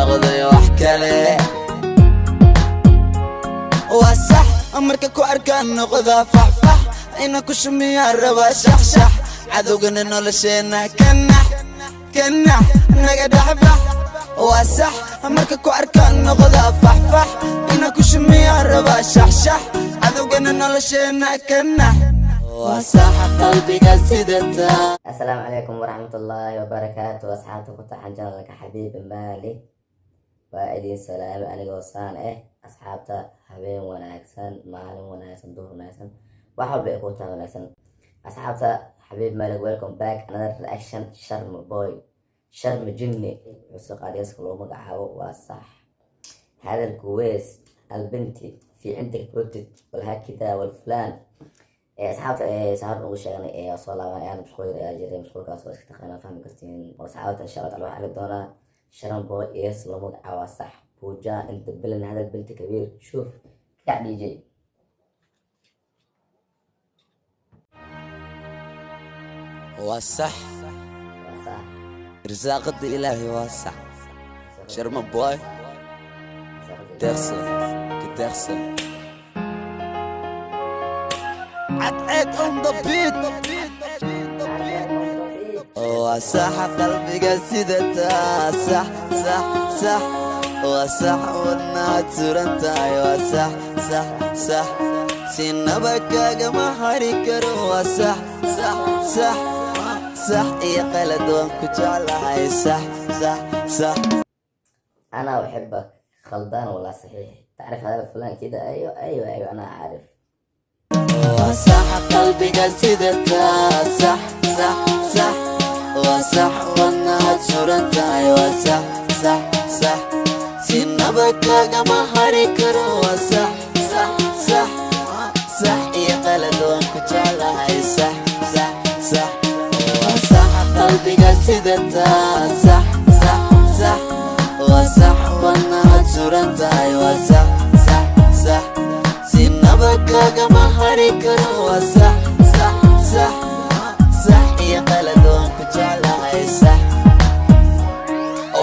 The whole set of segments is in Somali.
Noqday wax kale. Waa sax, marka ku arkaan noqdaa faxfax, ina ku shumiyaan rabaa shaxshax. Cadowgana nolosheenna kanax kanax, naga dhexbax. Waa sax, marka ku arkaan noqdaa faxfax, ina ku shumiyaan rabaa shaxshax. Cadowgana nolosheenna kanax. Waa sax, qalbiga sidataa. Asalaamu calaykum waraxmatullaahi wabarakaatu. Asxaabta ku taxan channelka Xabiib Maali, waa idin salaamay anigoo saan ah. Asxaabta, habeen wanaagsan, maalin wanaagsan, duhur wanaagsan, wax walba ay ku tahay wanaagsan. Asxaabta Xabiib Maalik, welcome back, another reaction. Sharma Boy, Sharma Jinni, wuxuu soo qaaday heeska loo magacaabo "Waa Sax". هذا الكويس البنتي في عندك بروتيت والهكذا والفلان. Asxaabta, saar ugu sheegnay ee soo laaban ayaan mashquul ayaa jiray. Mashquulkaas waa iska taqaanaa, fahmi kartiin. Oo asxaabta, insha Allah taala waxaan arki doonaa Sharma Boy hees loo magacaabo "Waa Sax". Puja inta bilan هذا البنت كبير شوف كع DJ. Waa sax. Waa sax. Irsaaqada Ilaahay waa sax. Sharma Boy, deeqsan kadeeqsan, cadceed on the beat. Waa sax, qalbiga sidataa. Sax, sax, sax. Waa sax, wadnaad suran tahay. Waa sax, sax, sax. Sinaba kaagama hari karo. Waa sax, sax, sax. Sax iyo qalad waan ku jeclahay. Sax, sax, sax. أنا أحبك، خلدان ولا صحيح؟ تعرف هذا الفلان كده؟ أيوه، أنا عارف. Waa sax, qalbiga sidataa. Sax, sax, sax. Waa sax, wadnaad suran tahay. Waa sax, sax, sax. Sinaba kaagama hari karo. Waa sax, sax, sax. Sax iyo qalad waan ku jeclahay. Sax, sax, sax. Waa sax, qalbiga sidataa. Sax, sax, sax. Waa sax, wadnaad suran tahay. Waa sax, sax, sax. Sinaba kaagama hari karo. Waa sax, sax, sax. Sax iyo qalad waan ku jeclahay. Sax.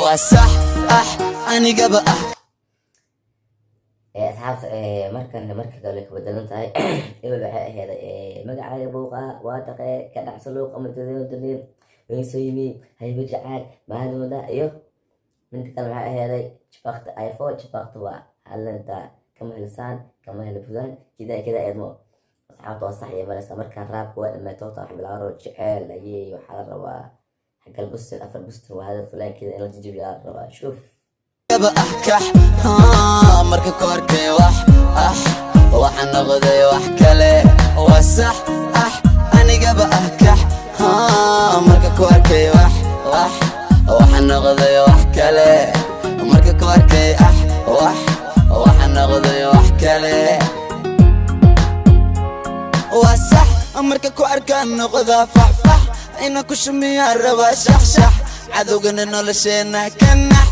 Waa sax, ah, anigaba ah. Asxaabta, markan marka kale ka bedelan tahay. Ebel waxay ahayd magacaaga buuqa waa taqee ka dhacso luuq ama dadin weyso yimi hayba jacaal maalooda iyo midka kale waxay aheeday jibaqta iphone jibaqta waa halinta kama helisaan kama heli fudaan kida kida eedmo. Asxaabta, waa sax iyo maraysa. Markaan raabka waa dhamay toota wax bilaabo jeceel ayay. Waxaa la rabaa xagal bustin afar bustin waa hada fulaan kida in la jajabiyo la rabaa. Shuf. Gaba ah kax marka ku arkay wax ah, waxaan noqday wax kale. Waa sax, ah, anigaba ah kax marka ku arkay wax wax, waxaan noqday wax kale. Marka ku arkay ah wax, waxaan noqday wax kale. Waa sax, marka ku arkaan noqdaa faxfax, ina ku shumiyaan rabaa shaxshax. Cadowgana nolosheenna kanax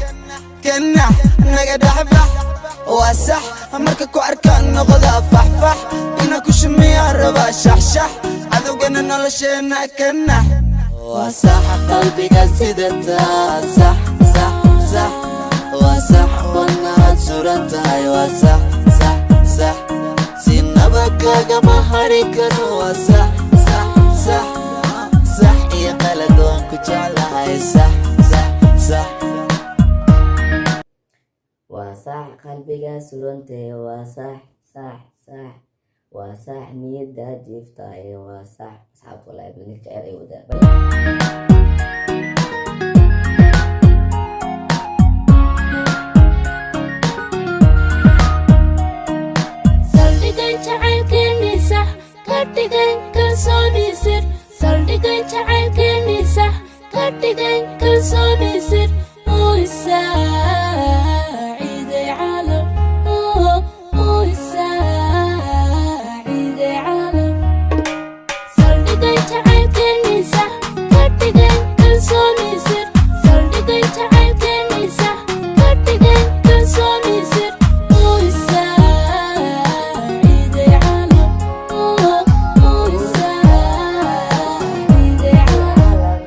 kanax, naga dhexbax. Waa sax, marka ku arkaan noqdaa faxfax, ina ku shumiyaan rabaa shaxshax. Cadowgana nolosheenna kanax. Waa sax, qalbiga sidataa. Sax, sax, sax. Waa sax, wadnaad suran tahay. Waa sax, sax, sax. Sinaba kaagama hari karo. Waa sax, sax, sax. Sax iyo qalad waan ku jeclahay. Sax, sax, sax. Waa sax, qalbiga surantee. Waa sax, sax, sax. Waa sax, niyadda jiiftaye. Waa sax. Asxaabta, wallahi bal ninka jecel ay wadaa. Saldhigay jacaylkeennii sax ka dhigay kalsooni sir. Saldhigay jacaylkeennii sax ka dhigay kalsooni sir. Uu isaaciiday caalam, uu isaaciiday caalam. Saldhigay jacaylkeennii sax ka dhigay kalsooni sir. Saldhigay jacaylkeennii sax ka dhigay kalsooni sir. Uu isaaciiday caalam, uu isaaciiday caalam.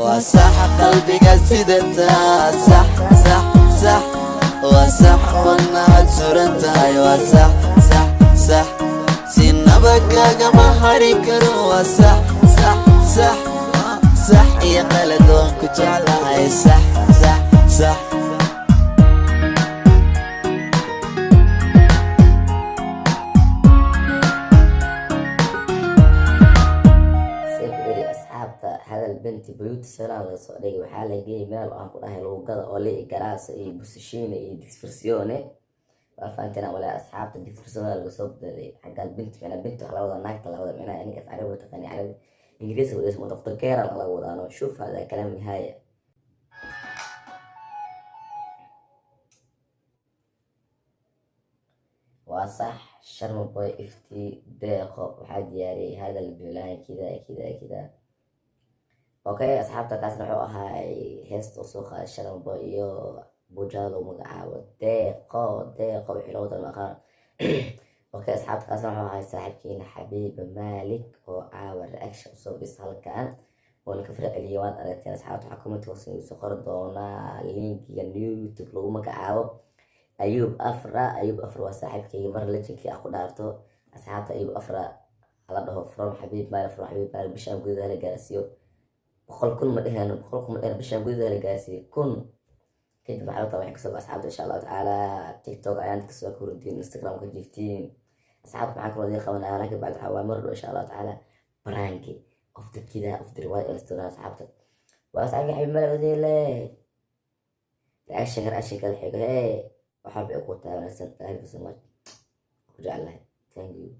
Waa sax, qalbiga sidataa. Sax, sax, sax. tahay. Waa sax, sax, sax, sinaba kagama hari karo. Waa sax, sax, sax, sax iyo qalad, waan ku jeclahay. Sax, sax, sax. See ku iri asxaabta, Hadal Binti Buyuut Salaan laga soo dhigay. Waxaa la geeyay meel aan ku dhahay luugada oo li garaasa iyo busashiine iyo disfarsiyoone. Waa fahanteen walaa asxaabta, disfarsiyoone laga soo bedelay xagga binti, micnaa binti wax la wada, naagta la wada, micnaa ninkaas Carabi taqaani, Carabi Ingiriisi wada ismu daftar laga wadaano. Shuf hada kalaam nihaaya. Waa sax. Sharma Boy Ifti Deeqo waxaa diyaariyay Hadal Bilaan kida kida kida. Okay asxaabta, kaasna wuxuu ahaay heesta uu soo qaaday Sharma Boy iyo bujaada lagu magacaabo Deeqo. Deeqo wixii loogu daro aqaan. Okay asxaabta, kaasna wuxuu ahaay saaxiibkiina Xabiib Malik oo caawa reaction usoo dhis halkan oona ka farceliyay. Waad aragteen asxaabta. Waxaa comment hoose igu soo qori doonaa linkiga new YouTube lagu magacaabo Ayub Afra. Ayub Afra waa saaxiibkayga, mar legendkii ah ku dhaarto. Asxaabta, Ayub Afra hala dhaho from Xabiib Maali, from Xabiib Maali. Bishaan gudaha la gaarsiiyo 100,000, ma dheheen 100,000, ma dheheen, bishaan gudaha la gaarsiiyo 1000. Kadib waxaa rabtaa waxay kasoo asxaabta, insha Allahu tacaala, TikTok ayaan kasoo kordhin, Instagram ka jiiftiin. Asxaabta, maxaa kaloo idiin qabanaya? Laakiin bacd waxaa waa mar dhow, insha Allahu tacaala, pranki of the kida of the riwaayad restaurant. Asxaabta, waa asxaabka Xabiib Maali idin leh. Reaction kala xigo hee waxaa bay ku tahay wanaagsan. Thank you so much, ku jeclahay. Thank you.